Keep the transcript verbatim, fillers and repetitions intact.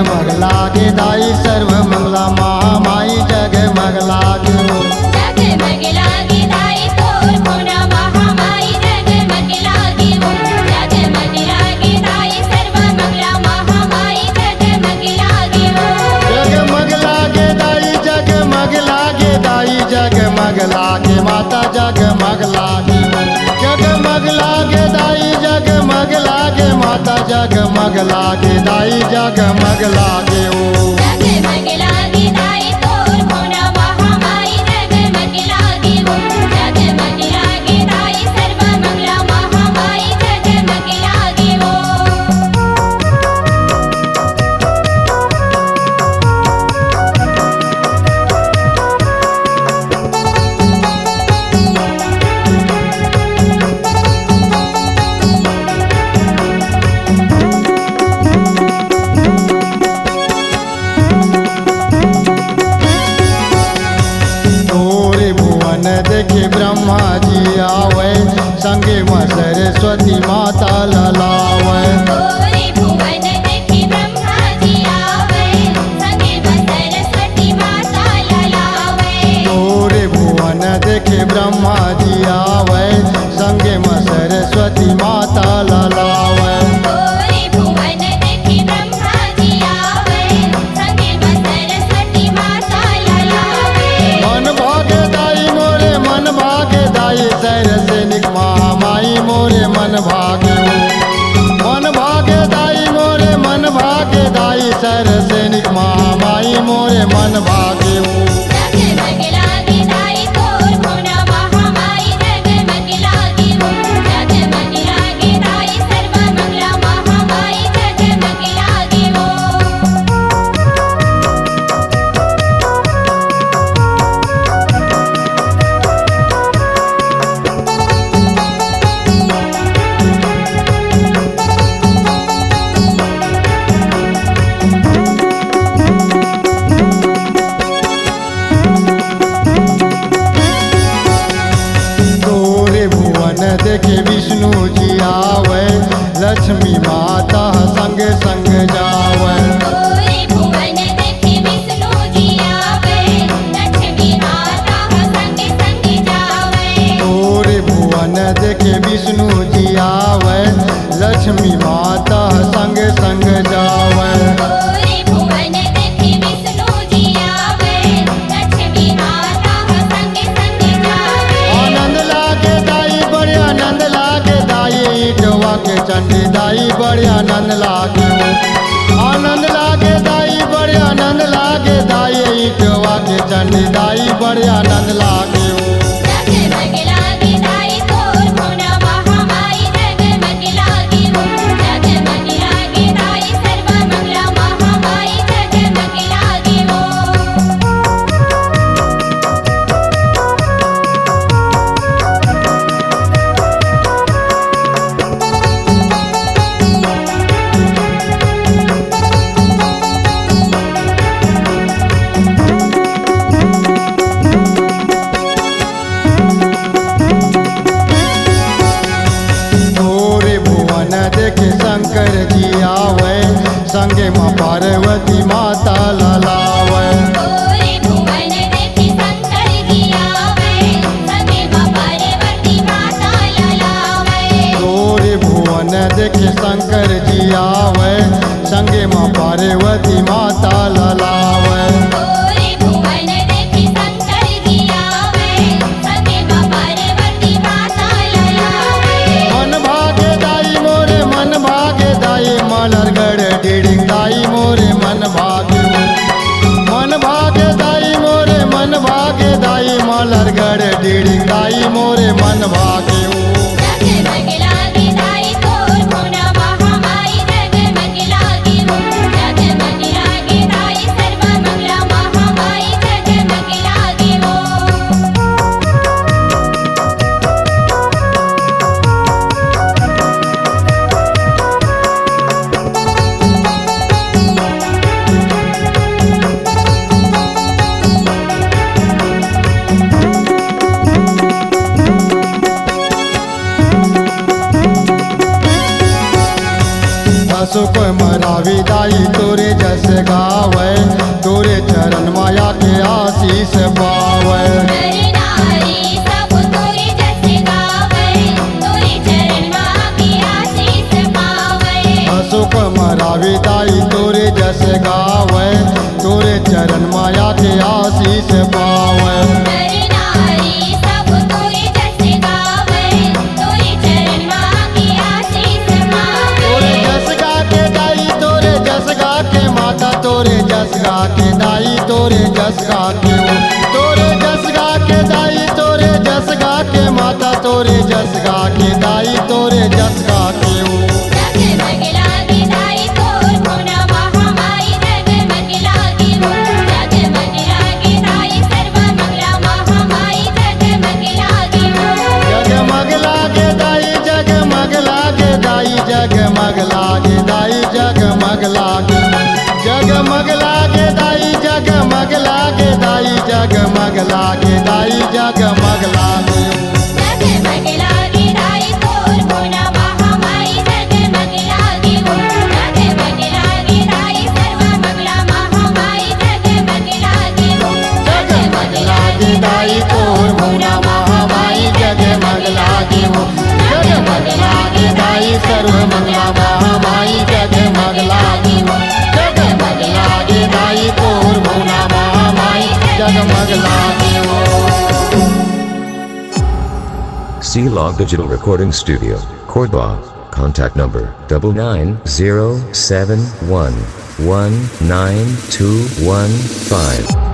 जगमग लागे दाई सर्व मंगला महामाई जगमग लागे। जगमग लागे दाई तोर मुना महामाई जगमग लागे वो। जगमग लागे दाई सर्व मंगला महामाई जगमग लागे वो। जगमग लागे दाई, जगमग लागे दाई, जगमग लागे माता जगमग लागे। जगमग लागे दाई, जगमग लागे माता जगमग लागे दाई, जगमग लागे ओ। जगमग लागे दाई तोर मुना महामाई जगमग लागे ओ। जगमग लागे दाई सर्व मंगला महामाई जगमग लागे ओ। तोरे भुवन देखे ब्रह्मा जी आवै, संगे म सरस्वती माता ललावै। तोरे भुवन देखे ब्रह्मा जी आवै, संगे म सरस्वती माता ललावै। तोरे भुवन देखे ब्रह्मा जी आवै, संगे म सरस्वती माता ललावै। तोरे भुवन देखे ब्रह्मा जी आवै, संगे म सरस्वती माता ललावै। मन भागे दाई मोरे, मन भागे दाई, सैर सैनिक महामाई मोरे मन भागे ओ। मन भागे दाई मोरे, मन भागे दाई, सैर सैनिक महामाई मोरे मन भागे ओ। जगमग लागे दाई तोर मुना महामाई जगमग लागे ओ। जगमग लागे दाई सर्व मंगला महामाई जगमग लागे ओ। तोरे भुवन देखे विष्णु जी आवै, लक्ष्मी माता संग संग जावै। तोरे भुवन देखे विष्णु जी आवै, लक्ष्मी माता संग संग जावै। तोरे भुवन देखे विष्णु जी आवै, लक्ष्मी माता संग संग जावै। तोरे भुवन देखे विष्णु जी आवै, लक्ष्मी माता संग संग जावै। आनंद लागे दाई, बड़े आनंद लागे दाई, ईटवा के चंडी दाई, बड़े आनंद लागे। आनंद लागे दाई, बड़े आनंद लागे दाई, ईटवा के चंडी दाई, बड़े आनंद लागे ओ। जगमग लागे दाई तोर मुना महामाई जगमग लागे ओ। जगमग लागे दाई सर्व मंगला महामाई जगमग लागे ओ। तोरे भुवन देखे शंकर जी आवै, संगे म पार्वती माता ललावै। तोरे भुवन देखे शंकर जी आवै, संगे म पार्वती माता ललावै। तोरे भुवन देखे शंकर जी आवै, संगे म पार्वती माता ललावै। तोरे भुवन देखे शंकर जी आवै, संगे म पार्वती माता ललावै। मन भागे दाई मोरे, मन भागे दाई, मलरगढ़ डिडिंग दाई मोरे मन भागे। मन भागे दाई मोरे, मन भागे दाई, मलरगढ़ डिडिंग दाई मोरे मन भागे ओ। जगमग लागे दाई तोर मुना महामाई जगमग लागे ओ। जगमग लागे दाई सर्व मंगला महामाई जगमग लागे ओ। अशोक म रावी दाई तो तोरे जस गावै, तोरे चरण माया के आशीष पावै। नर नारी सब तोरे जस गावै, तोरे चरण माया के आशीष पावै। अशोक मरावी दाई तोरे जस गावै, तोरे चरण माया के आशीष पावै। नर नारी सब तोरे जस गावै, तोरे चरण माया के आशीष पावै। तोरे जस गा के दाई, तोरे जस गा के माता, तोरे जस गा के दाई, तोरे जस गा के ओ, तोरे जस गा के दाई, तोरे जस गा के माता, तोरे जस गा के दाई, तोरे जस गा के ओ। जगमग लागे दाई तोर भुवना महामाई, जगमग लागे ओ, जगमग लागे दाई सर्वमंगला महामाई, जगमग लागे ओ। जगमग लागे दाई, जगमग लागे दाई, जगमग लागे दाई, जगमग लागे। जगमग लागे दाई, जगमग लागे दाई, जगमग लागे दाई, जगमग लागे। जगमग लागे दाई तोर भुवना महामाई, जगमग लागे ओ। जगमग लागे दाई सर्वमंगला महामाई, जगमग लागे ओ। जगमग लागे दाई तोर भुवना महामाई, जगमग लागे ओ। जगमग लागे दाई सर्वमंगला महामाई, जगमग लागे ओ। जगमग लागे दाई तोर भुवना महामाई, जगमग लागे ओ। C Log Digital Recording Studio, Cordoba. Contact number double nine zero seven one one nine two one five.